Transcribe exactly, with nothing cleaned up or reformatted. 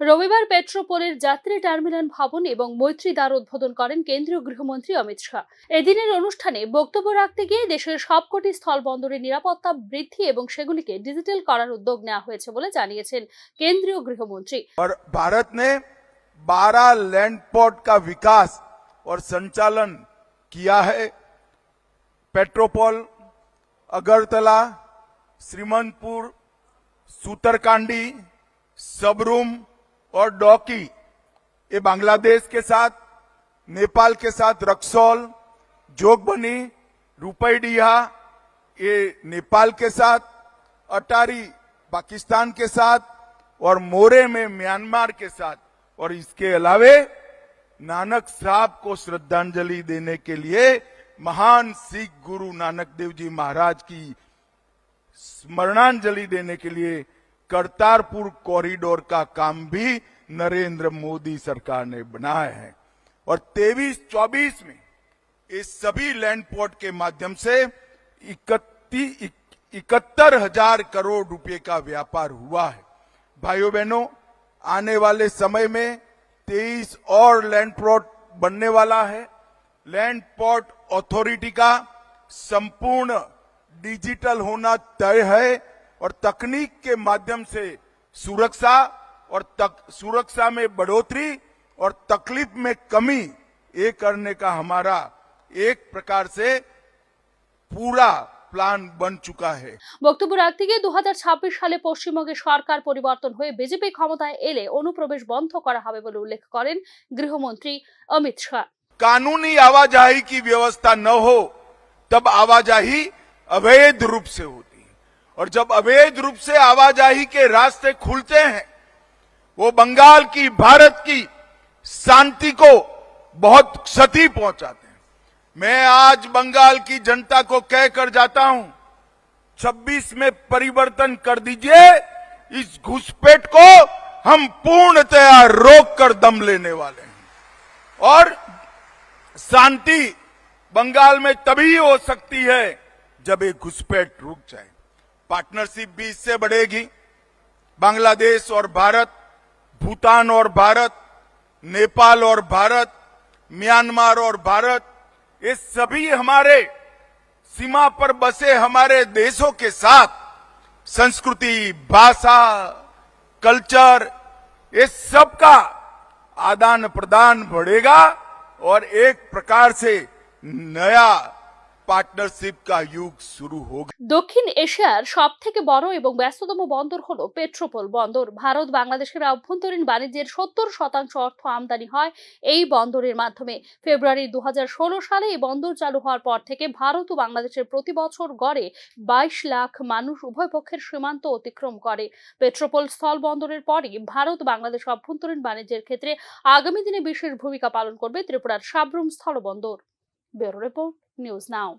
রবিবার পেট্রোপোলের যাত্রী টার্মিনাল ভবন এবং মৈত্রী দ্বার উদ্বোধন করেন কেন্দ্রীয় গৃহমন্ত্রী অমিত শাহ। এদিনের অনুষ্ঠানে বক্তব্য রাখতে গিয়ে দেশের সবকটি স্থল বন্দরে নিরাপত্তা বৃদ্ধি এবং সেগুলিকে ডিজিটাল করার উদ্যোগ নেওয়া হয়েছে বলে জানিয়েছেন কেন্দ্রীয় গৃহমন্ত্রী। और भारत ने बारह लैंड पोर्ट का विकास और संचालन किया है। पेट्रोपोल, अगरतला, श्रीमंतपुर, सूतरकांडी, सबरूम और डौकी, ये बांग्लादेश के साथ, नेपाल के साथ रक्सौल, जोगबनी, रुपईडीहा, ये नेपाल के साथ, अटारी पाकिस्तान के साथ और मोरे में म्यांमार के साथ। और इसके अलावे नानक साहब को श्रद्धांजलि देने के लिए, महान सिख गुरु नानक देव जी महाराज की स्मरणांजलि देने के लिए करतारपुर कॉरिडोर का काम भी नरेंद्र मोदी सरकार ने बनाया है। और तेईस चौबीस में इस सभी लैंड पोर्ट के माध्यम से इकतीस, इकहत्तर हजार करोड़ रुपए का व्यापार हुआ है। भाइयों बहनों, आने वाले समय में तेईस और लैंड पोर्ट बनने वाला है। लैंड पोर्ट अथॉरिटी का संपूर्ण डिजिटल होना तय है और तकनीक के माध्यम से सुरक्षा और तक, सुरक्षा में बढ़ोतरी और तकलीफ में कमी, ये करने का हमारा एक प्रकार से पूरा प्लान बन चुका है। বক্তব্য রাখতে গিয়ে দু হাজার ছাব্বিশ সালে পশ্চিমবঙ্গে সরকার পরিবর্তন হয়ে বিজেপি ক্ষমতায় এলে অনুপ্রবেশ বন্ধ করা হবে বলে উল্লেখ করেন গৃহমন্ত্রী অমিত শাহ। कानूनी आवाजाही की व्यवस्था न हो, तब आवाजाही अवैध रूप से होती है। और जब अवैध रूप से आवाजाही के रास्ते खुलते हैं, वो बंगाल की, भारत की शांति को बहुत क्षति पहुंचाते हैं। मैं आज बंगाल की जनता को कहकर जाता हूं, छब्बीस में परिवर्तन कर दीजिए, इस घुसपैठ को हम पूर्णतया रोक कर दम लेने वाले हैं। और शांति बंगाल में तभी हो सकती है, जब ये घुसपैठ रुक जाए। पार्टनरशिप भी इससे बढ़ेगी। बांग्लादेश और भारत, भूटान और भारत, नेपाल और भारत, म्यांमार और भारत, ये सभी हमारे सीमा पर बसे हमारे देशों के साथ संस्कृति, भाषा, कल्चर, ये सब का आदान प्रदान बढ़ेगा और एक प्रकार से नया पार्टनरशिप का युग शुरू होगा। দক্ষিণ এশিয়ার সব থেকে বড় এবং ব্যস্ততম বন্দর হলো পেট্রোপোল বন্দর। ভারত বাংলাদেশের অভ্যন্তরীণ বাণিজ্যের সত্তর শতাংশ অর্থ আমদানি হয় এই বন্দরের মাধ্যমে। ফেব্রুয়ারি দু হাজার ষোলো সালে এই বন্দর চালু হওয়ার পর থেকে ভারত ও বাংলাদেশের প্রতি বছর গড়ে বাইশ লাখ মানুষ উভয় পক্ষের সীমান্ত অতিক্রম করে। পেট্রোপোল স্থল বন্দরের পরই ভারত বাংলাদেশ অভ্যন্তরীণ বাণিজ্যের ক্ষেত্রে আগামী দিনে বিশেষ ভূমিকা পালন করবে ত্রিপুরার সাব্রুম স্থলবন্দর। Bureau report, news now.